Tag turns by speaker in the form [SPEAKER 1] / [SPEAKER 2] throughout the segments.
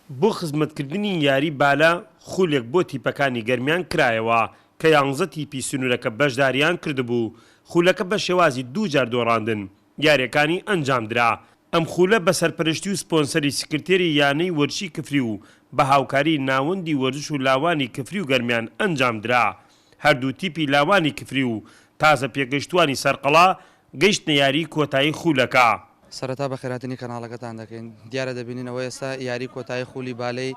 [SPEAKER 1] بۆ خزمەتکردنی یاری بالە خولێک بۆ تیپەکانی گەرمیان کرایەوە کە یانزە تیپی سنوورەکە بەشداریان کردبوو، خولەکە بە شێوازی دوو جار دۆڕاندن یاریەکانی ئەنجامدرا. ئەم خولە بە سەرپەرشتی و سپۆنسەری سکرتێری یانەی وەرزشی کفری و بە هاوکاری ناوەندی وەرزش و لاوانی کفری و گەرمیان ئەنجامدرا. هەردوو تیپی لاوانی کفری و تازە پێگەیشتووانی سەرقەڵا گەیشتنە یاریی کۆتایی خولەکە.
[SPEAKER 2] سەرەتا بەخێرهاتنی کەناڵەکەتان دەکەین، دیارە دەبینین ئەوە ئێستا یاری کۆتایی خولی بالەی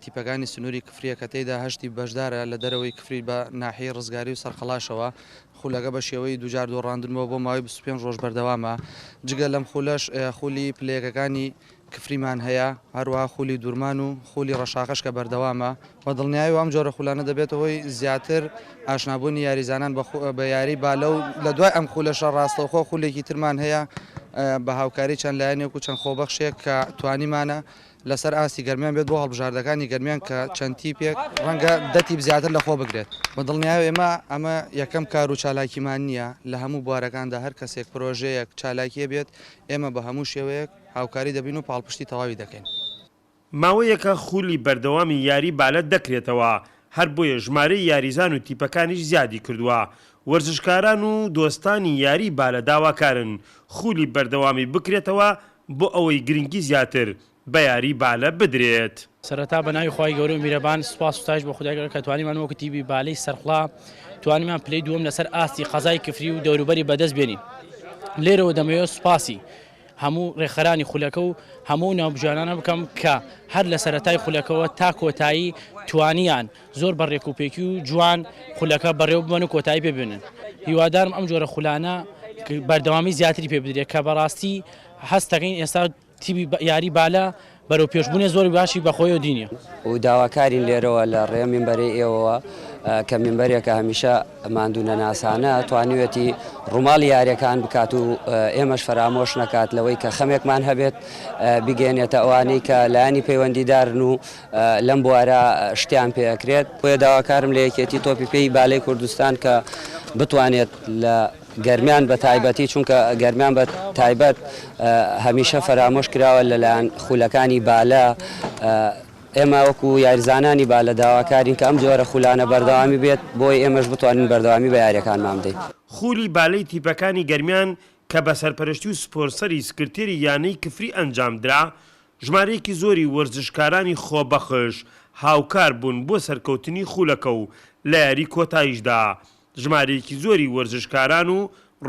[SPEAKER 2] تیپەکانی سنووری کفریە کە تێیدا هەشت تیپ بەشدارە لە دەرەوەی کفری بە ناحیەی ڕزگاری و سەرقەڵاشەوە، خولەکە بە شێوەی دووجار دۆڕاندن بووە بۆ ماوەی 25 ڕۆژ بەردەوامە، جگە لەم خولەش خولی پلەیەکەکانی کفریمان هەیە، هەروەها خولی دورمان و خولی ڕەشاخەش کە بەردەوامە، بە دڵنیایەوە ئەم جۆرە خولانە دەبێتە هۆی زیاتر ئاشنابوونی یاریزانان بە یاری بالە و لە دوای ئەم خولەشە ڕاستەوخۆ خولێکی ترمان هەیە بە هاوکاری چەند لایەنێک و چەند خۆبەخشێک کە توانیمانە لەسەر ئاستی گەرمیان بێت بۆ هەڵبژاردەکانی گەرمیان کە چەند تیپێک ڕەنگە دە تیپ زیاتر لە خۆ بگرێت. بە دڵنیایەوە ئێمە ئەمە یەکەم کار و چالاکیمان نییە، لە هەموو بوارەکاندا هەر کەسێک پرۆژەیەک چالاکیە بێت ئێمە بە هەموو شێوەیەک هاوکاری دەبین و پاڵپشتی تەواوی دەکەین.
[SPEAKER 1] ماوەیەکە خولی بەردەوامی یاری بالە دەکرێتەوە، هەر بۆیە ژمارەی یاریزان و تیپەکانیش زیادی کردووە، وەرزشکاران و دۆستانی یاری بالە داواکارن خولی بەردەوامی بکرێتەوە بۆ ئەوەی گرنگی زیاتر بە یاری بالە بدرێت.
[SPEAKER 3] سەرەتا بە ناوی خوای گەورە و میرەبان سوپاس و ستایش بۆ خودای گەورە کە توانیمان وەکو تیپی بالەی سەرقڵا توانیمان پلەی دووەم لەسەر ئاستی قەزای کفری و دەوروبەری بەدەست بێنین لێرەوە دەمەوێت سوپاسی هەموو ڕێکخەرانی خولەکە و هەموو ناوبژیوانانە بکەم کە هەر لە سەرەتای خولەکەوە تا کۆتایی توانیان زۆر بە ڕێکوپێکی و جوان خولەکە بەڕێوە ببەن و کۆتایی پێ بێنن. هیوادارم ئەم جۆرە خولانە بەردەوامی زیاتری پێ بدرێت کە بەڕاستی هەست دەکەین ئێستا تیپی یاری بالە بەرەو پێشبوونێ زۆر باشی بەخۆیەوە دینیە.
[SPEAKER 4] و داواکارین لێرەوە لە ڕێ مینبەرەی ئێوەوە کە مینبەرێکە هەمیشە ماندوونەناسانە توانیویەتی ڕووماڵی یاریەکان بکات و ئێمەش فەرامۆش نەکات لەوەی کە خەمێکمان هەبێت بیگەێنێتە ئەوانەی کە لایەنی پەیوەندیدارن و لەم بوارە شتیان پێ ئەکرێت. بۆیە داواکارم لە یەکێتی تۆپی پێی بالەی کوردستان کە بتوانێت لە گەرمیان بە تایبەتی چونکە گەرمیان بە تایبەت هەمیشە فەرامۆش کراوە لەلایەن خولەکانی بالە ئێمە وەکو یاریزانانی بالە داواکارین کە ئەم جۆرە خولانە بەردەوامی بێت بۆی ئێمەش بتوانین بەردەوامی بە یاریەکانمان بدەین.
[SPEAKER 1] خولی بالەی تیپەکانی گەرمیان کە بە سەرپەرشتی و سپۆنسەری سکرتێری یانەی کفری ئەنجامدرا، ژمارەیەکی زۆری وەرزشکارانی خۆبەخش هاوکار بوون بۆ سەرکەوتنی خولەکە و لە یاری کۆتاییشدا ژمارەیەکی زۆری وەرزشکاران و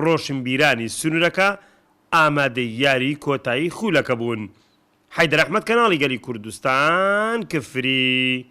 [SPEAKER 1] ڕۆشنبیرانی سنوورەکە ئامادەی یاری کۆتایی خولەکە بوون. حەیدەر ئەحمەد کەناڵی گەلی کوردستان کفری.